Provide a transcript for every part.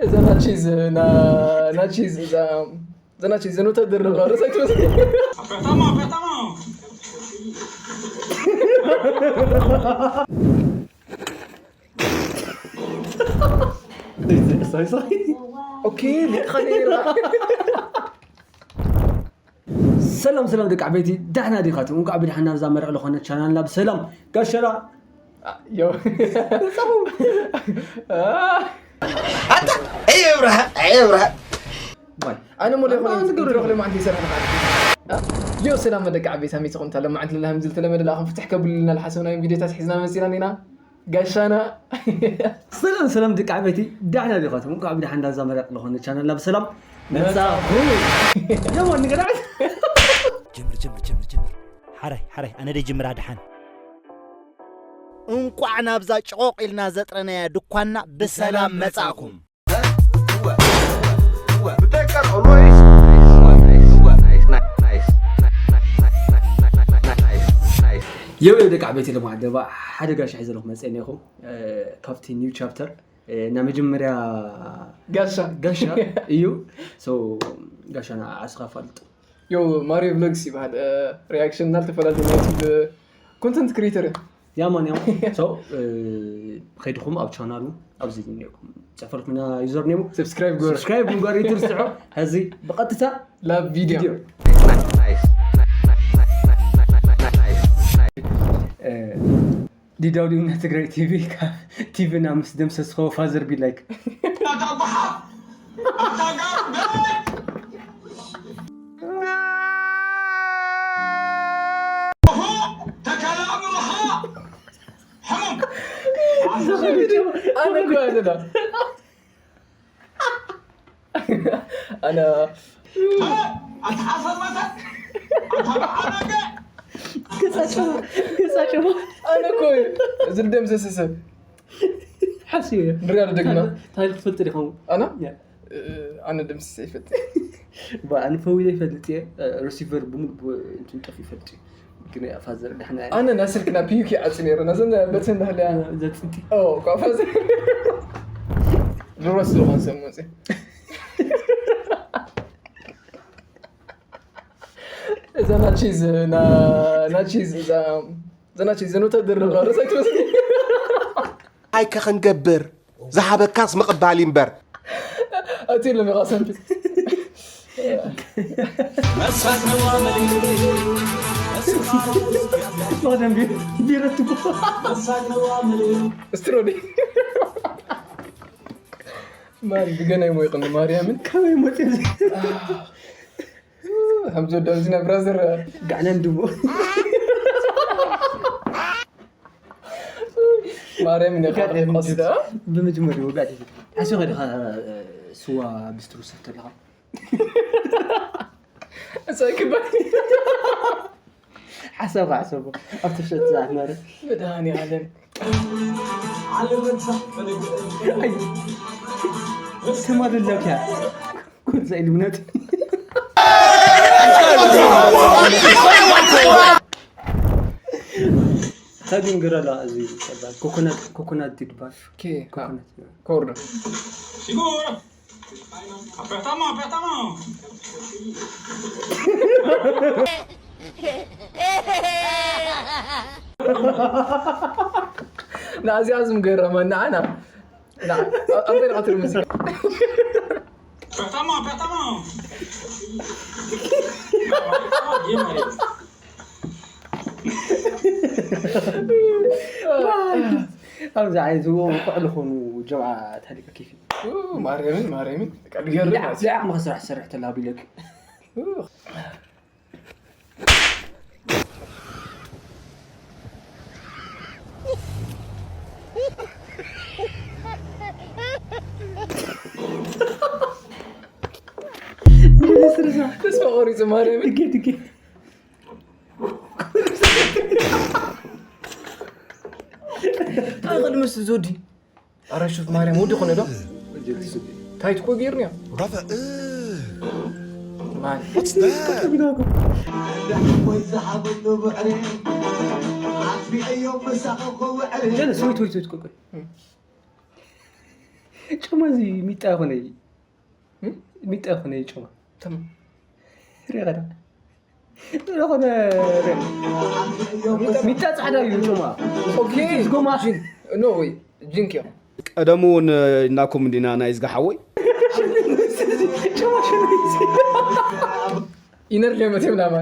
እዛ ናቺዝ፣ ና-፣ ናቺዝ፣ እዛ፣ እዛ ናቺዝ፣ እዘን ወታደር ነበር፣ ርእሳ ኣይትመስል። ኦኬ፣ ሊጥኻ ነይራ። ሰላም ሰላም ደቂ ዓበይቲ፣ ዳሕና ዲኻትም? እንኳዕ ብዳሕና ናብዛ መርቕ ዝኾነ ቻናልና ብሰላም ጋሸራ። ዮ። ኣታ፣ ኣይ እብርሃ፣ ኣይ እብርሃ። ባይ። ኣነ ሙሉ ይኹን ኣንተ ኢንትሮ ግብር። ክልማዕንቲ ይሰርሕ። ዮ፣ ሰላም ደቂ ዓበይቲ፣ ኣሜትኩም ተለማዕንቲ ለላህም ዝል ተለመደ ለኣኹም ፍትሕ ከብሉልና ለሓሰብናዮ ቪዲዮታት ሒዝና መጺና ኢና። ጋሻና። ሰላም ሰላም ደቂ ዓበይቲ፣ ዳሕና ዲኻትም? እንኳዕ ብዳሕና ናብዛ መርቕ ዝኾነ ቻናልና ብሰላም መጻኹም። የማን ንገዳዕ። ጀምር፣ ጀምር፣ ጀምር፣ ጀምር። ሓራይ፣ ሓራይ፣ ኣነ ደይ ጀምር ኣድሓን። እንቋዕ ናብዛ ጭቖቕ ኢልና ዘጥረናያ ድኳንና ብሰላም መጻእኩም። የው የው ደቂ ዓበይቲ ለማዕደባ ሓደ ጋሻ ሒዘ ኣለኹ መጸ እኒኹ፣ እ፣ ካብቲ ኒው ቻፕተር፣ እ፣ ናይ መጀመርያ ጋሻ። ጋሻ እዩ። ሶ፣ ጋሻና ዓስኻ ፋልጥ። ዮ፣ ማሪዮ ቭሎግስ ይበሃል። እ፣ ሪያክሽን እና ዝተፈላለዩ ናይ ዩቱብ ኮንተንት ክሪኤተር እዩ። ያማን ያማን። ሶ፣ እ፣ ከይድኹም ኣብ ቻናሉ ኣብዚ እኒኦኩም ጽፈልኩምና ዩዘር ኔሙ። ሰብስክራይብ ግበር። ሰብስክራይብ ምግባር ይትርስዖ። ሕዚ ብቐጥታ ላብ ቪዲዮ። ቪዲዮ። እ፣ ዲ ደብሊው ናይ ትግራይ ቲቪ ካብ ቲቪና ምስ ደምሰስኸዎ ፋዘር ቢ ላይክ። ኣታ ጓሓፍ! ኣታ ጋር በል! ኦሆ! ተከላ ኣምርኻ! ሕሙም! ኣነ እኮ እያ ዘላ። ኣነ ኣታ ሓሰር መሰል! ኣታ መዓረገ! ገጻቸው፣ ገጻቸው። ኣነ እኮ እዩ። እዚ ልደምሰስ ሰብ። ሓስዮ እየ። ንሪኣ ዶ ደግና? እንታይ ክትፈልጥ ዲኻ? ኣነ? ያ። እ፣ ኣነ ደምስስ ኣይፈልጥ። ባ፣ ኣነ ፈዊለ ይፈልጥ እየ። እ፣ ሪሲቨር ብምሉእ ብ-፣ እንትን ጠፊኡ ይፈልጥ እዩ። ግን ያ ፋዘር ዳሕና እያ። ኣነ ና ስልክና ፒዩኪ ዓጽ ነይረ። ናዘን በተን ዳህልያ። ዘጽንቲ። ኦ፣ ኳ ፋዘር። ድሮ ስለኾን ሰብ መጽእ። እዛ ናቺዝ፣ ና-፣ ናቺዝ፣ እዛ፣ እዛ ናቺዝ፣ እዘን ወታደር ነበር፣ ርእሳ ኣይትመስል። ኣይከ ክንገብር፣ ዝሃበካስ ምቕባል ይንበር። ኣቲ ኢሎም ኢኻ ሰምቲ። መሳት ነዋ መሊሉ። መሳት ነዋ መሊሉ። ስትሮዲ። ማን ብገናይ ሞ ይቕኒ ማርያምን? ካበይ መጽእ እዚ? ከም ዝወደው እዚ ናይ ብራዘር ጋዕነን ድሞ። ማርያምን ይቕኒ። ብመጀመርያ ወጋዕ ሓሲ ኸድኻ ስዋ ብስትሩ ሰተልኻ። እዛ ክባኒ። ሓሳብ ሓሳብ ኣብ ተሸጥ ዝኣመረ። መድሃኒ ዓለም። ተማደለካ። ኩን ዘይል እምነት። ታግን ገረላ እዚ ይባል። ኮኮናት፣ ኮኮናት ይባል። ኦኬ። ኮኮናት። ኮርዶ። ሲጉር። Aperta a mão, aperta a mão. ናዚኣ ዝም ገረመና ኣና። ና፣ ኣንተ ኢኻ ትብል ሙዚቃ። Aperta a mão, aperta a mão. ኣብዚ ዓይነት ዝብኦም ኩዕሉ ኾኑ ጀምዓ ታሪክ ኪፊ። ኡ፣ ማርያምን፣ ማርያምን። በቃ ዝገርም ቢድዓ፣ ማለት እዩ። ቢድዓ ዓቕምኻ ስራሕ ትሰርሕ ተላ ቢለክ። ኡ። ተስፋ ቆሪጹ ማርያምን። ድጌ፣ ድጌ። እንታይ ቅድሚ ምስ ዞዲ? ኣረ ሹፍ ማርያም ወዲ ኮነ ዶ? ታይት እኮ ጌርኒ እያ። Brother, ugh. ማን? What's that? ጀለስ፣ ወይት፣ ወይት፣ ወይት፣ ቆይ፣ ቆይ። ጨማ እዚ ሚጣ ይኾነ እዩ። ሚጣ ይኾነ እዩ ጨማ። ተም- ሪኣ ኸዳ። ዝኾነ ሚጣ ጻዕዳ እዩ ጨማ። ኦኬ። ዝጎማ ጂን። ኖ ወይ። ጂንክ እዮም። ቀደሙ እውን እናኩም እንዲና ናይ ዝጋ ሓወይ። ጨማ ሸሚዝ። ኢነርጂ መቴም ናማ።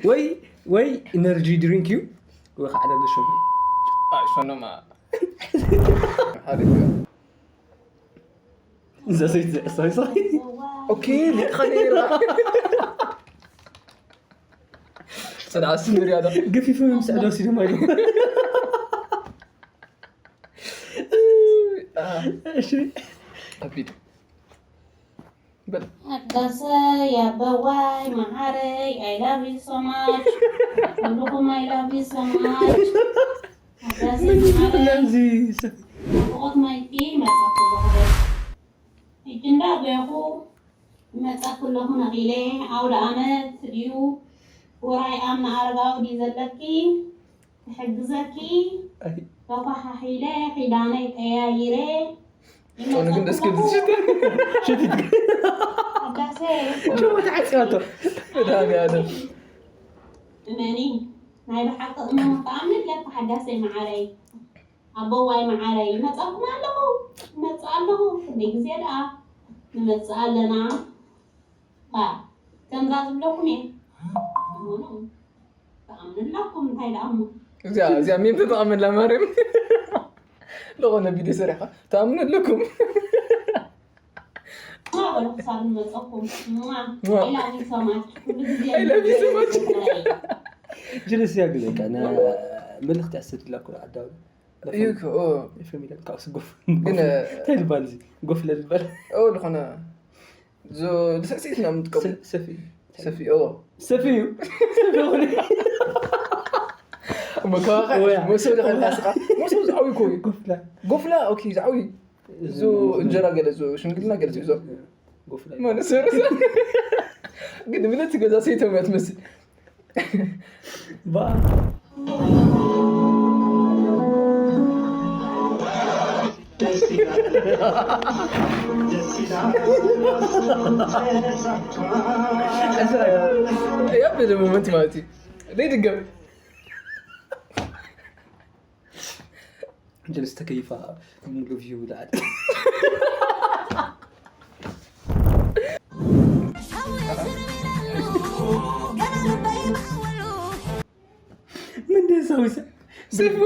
ወይ ወይ ኢነርጂ ድሪንክ እዩ። ወይ ከዓ ደብለ ሸሚዝ። ኣይ ሸኖማ። ሓደ እዩ። እዛ ሰይቲ እዛ ሰይቲ። ኦኬ ሊቅ ኸኔራ። ሰዳ ስምሪያ ዶ። ገፊፈ ምስዕዶ ሲደማ እዩ። እሺ። ከቢድ። በል። ኣዳሰ ያበዋይ መዓረይ I love you so much። ኩልኹም I love you so much። ኣዳሰ ምን መዓረይ ይላል እዚ ሰብ? ናፍቆት ማይኪ መጻኩ። ሕጂ እንዳ ኣበይኹ መጻኩ ኣለኹ ነቒለ። ኣውደ ኣመት ድዩ? ውራይ ኣምና ኣረጋዊ ድዩ ዘለኪ? ክሕግዘኪ ኣይ። ተኳሓሒለ ኪዳነይ ቀያይረ ጨኑ ግን ደስ ክብል ዝሽተ። ሸቲት። ኣዳሰ ጨማ ተዓጽያቶ። መድሃኒዓለም። እመኒ ናይ ብሓቂ እሞ ተኣምን ለካ ሓዳሰይ መዓረይ ኣቦዋይ መዓረይ ይመጻኩም ኣለኹ ይመጽእ ኣለኹ ክንደይ ግዜ ደኣ ንመጽእ ኣለና። ባ ከምዛ ዝብለኩም እየ። እመኑ። ተኣምነላኩም እንታይ ደኣ እሞ። እዚኣ እዚኣ ሜም ተጠቐመላ ማርያም። ለኾነ ቪድዮ ሰሪሕካ ተኣምነለኩም። ማ በሉ ክሳብ ንመጸኩም። ማ። ማ። I love you so much። ኩሉ ግዜ I love you so much። ጅልስ እያ ግን በቃ ና መልእኽቲ ኣሰድላ ኩሉ ዓዳዊ። እዩ እኮ፣ ኦ። ኤፍሬም ኢለን ካብስ ጎፍ ግን፣ ጎፍ እንታይ ልባል እዚ? ጎፍ ለልባል። ኦ፣ ዝኾነ ዞ-፣ ንስዕስዒት ኢና የምንጥቀሙ። ሰ-፣ ሰፊ። ሰፊ፣ ኦ። ሰፊ እዩ። ሰፊ ይኹን። እሞ ከባኻ ወያ። መሶብ ዶ ከልካ ስኻ? መሶብ ዝዓብዩ እኮ እዩ። ጎፍላ። ጎፍላ፣ ኦኬ፣ ዝዓብዩ። እዚ ዞ፣ ጎፍላ። እንጀራ ገለ፣ ዞ፣ ሽምግልና ገለ፣ ዞ። ጎፍላ። ማለት ሰርስ። ግን እምነት ገዛ ሰይቶም እያ ትመስል። ባ- ያበደ ሞመንት ማለት እዩ። ዘይድገም። ጀልስ ተከይፋ ሙሉ ቪው ላዓል። ምን ደሳዊሰ? ሰይፉ?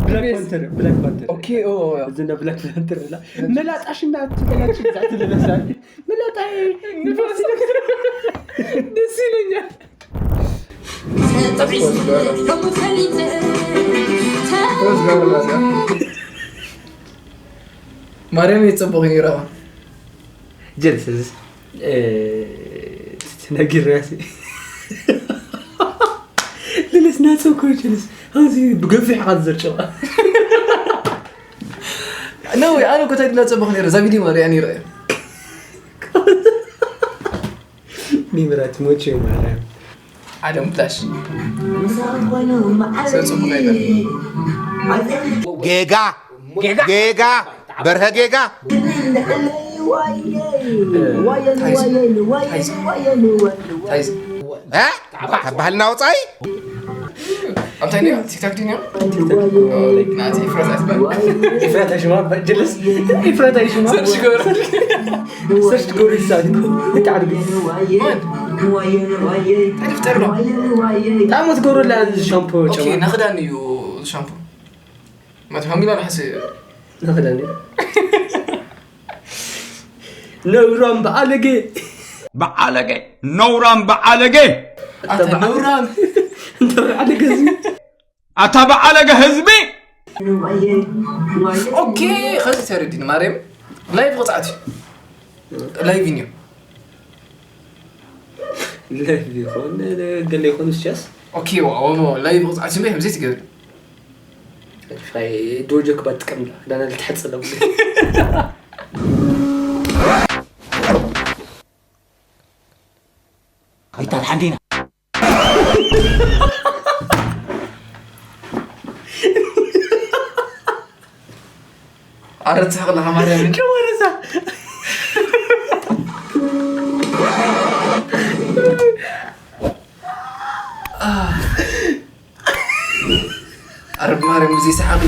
ብላክ ፓንተር፣ ብላክ ፓንተር። ኦኬ፣ ኦ፣ ኦ፣ ኦ። እዚ እንደ ብላክ ፓንተር ብላ። መላጣሽ እና ትበላች ግዛት ለበሳ። መላጣ ንፋስ። ደስ ይለኛል። ማርያም የጸበቑ ይረባ። ጀልስ፣ እ፣ ትነግር ራሴ። ለለስ ናጸው እኮ ጀልስ። ኣብዚ ብገፊሕ ቃል ዘርጨዋ። ነው፣ ኣነ እኮ እንታይ ድላ ጸበኹ ነይረ፣ እዛ ቪድዮ ማርያ ነይረ። ኒምራት ሞቼ ማርያም። ዓለም ፕላሽ። ሰብ ጽቡቕ ኣይበል። ጌጋ፣ ጌጋ፣ በርሀ ጌጋ። ታይዝ። ታይዝ። እ? ካብ ባህልና ወጻኢ? ኣብ እንታይ ነይራ? ቲክቶክ ድዩ ነይሩ? ናቲ ኢፍራት ኣይትበል። ኢፍራት ኣይሽማ፣ በጅልስ። ኢፍራት ኣይሽማ። ሰርች ገበረ። ሰርች ገበረ ይሳል። እቲ ዓርቢ። ማን? እንታይ ድፍጠር ነው? ጣዕሙ ትገብረላ ሻምፖ ኦኬ፣ ጨማ። ናኽዳን እዩ ሻምፖ። ማት ሃሚላ ናሕሲ። ናኽዳን እዩ። ነውራም በዓለገ። በዓለገ። ነውራም በዓለገ። ኣታ ነውራም። እንተ በዓለገ ህዝቢ። ኣታ በዓለገ ህዝቢ። ኦኬ፣ ኸዚ ተረዲኒ ማርያም። ላይቭ ቕጽዓት እዩ። ላይቭ እዩ። ላይቭ ይኾን፣ ገለ ይኾን እስቻስ? ኦኬ፣ ዋ-፣ ዋ-፣ ዋ-፣ ላይቭ ቕጽዓት እዩ። ከምዚ ትገብር። ፋይ ዶጆ ክባል ጥቀም ዳ። ዳና ልትሐጽ ለው። ኣይታ ሓንቲና። ኣረ ትስሕቕ ኣለኻ ማርያም። ከማረዛ ኣረ ማርያም እዚ ሰሓቂ።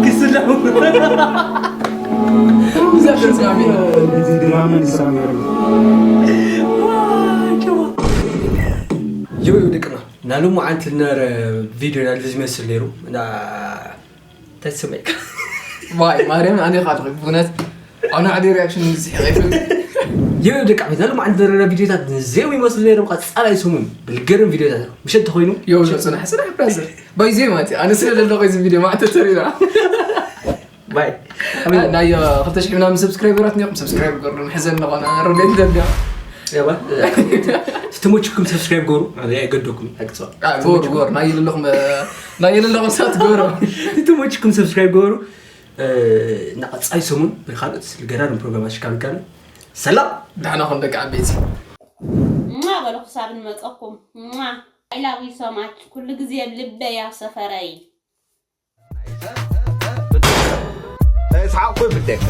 ክስለው እዚ ኣገርዝጋሚ እዚ ድራማ ይሳመሩ ዮዮ ደቅና ናሉ መዓንቲ ነረ ቪድዮ ናሉ ዝመስል ነይሩ እና ተስመይካ ዋይ ማርያም ኣነ ካልኩ ብእውነት ኣነ ዓዲ ሪያክሽን ንዝስሕቕ ይብል ዮዮ ደቂ ዓበይቲ ናሉ መዓንቲ ነረ ቪድዮታት ንዜው ይመስሉ ነይሮም ቀፃላይ ሰሙን ብልገርም ቪድዮታት ምሸት ተኮይኑ የው ጽናሕ ጽናሕ ብራዘር ባይዜ ማለት እዩ። ኣነ ስለ ዘለኹ እዚ ቪድዮ ማዕተ ተሪራ ባይ ናይ ክልተ ሽሕ ምናምን ሰብስክራይበራት ኒኹም ሰብስክራይብ ገርሉ ሕዘን ነኾነ ረቤት ደቢያ ያባ ትሞችኩም ሰብስክራይብ ገሩ ኣገደኩም ኣቅፅዋ ጎር ጎር ናይ የለኹም ናይ የለኹም ሳት ጎር ትሞችኩም ሰብስክራይብ ገሩ እና ቀፃይ ሰሙን ብካልኦት ገራርም ፕሮግራማት ሽካልካለ ሰላም ዳሕና ኹም ደቂ ዓበይቲ ማ በሉ ክሳብ ንመፀኩም ማ I love you so much ኩሉ ግዜ ኣብ ልበይ ኣብ ሰፈረይ እስሓቁ ይብደከ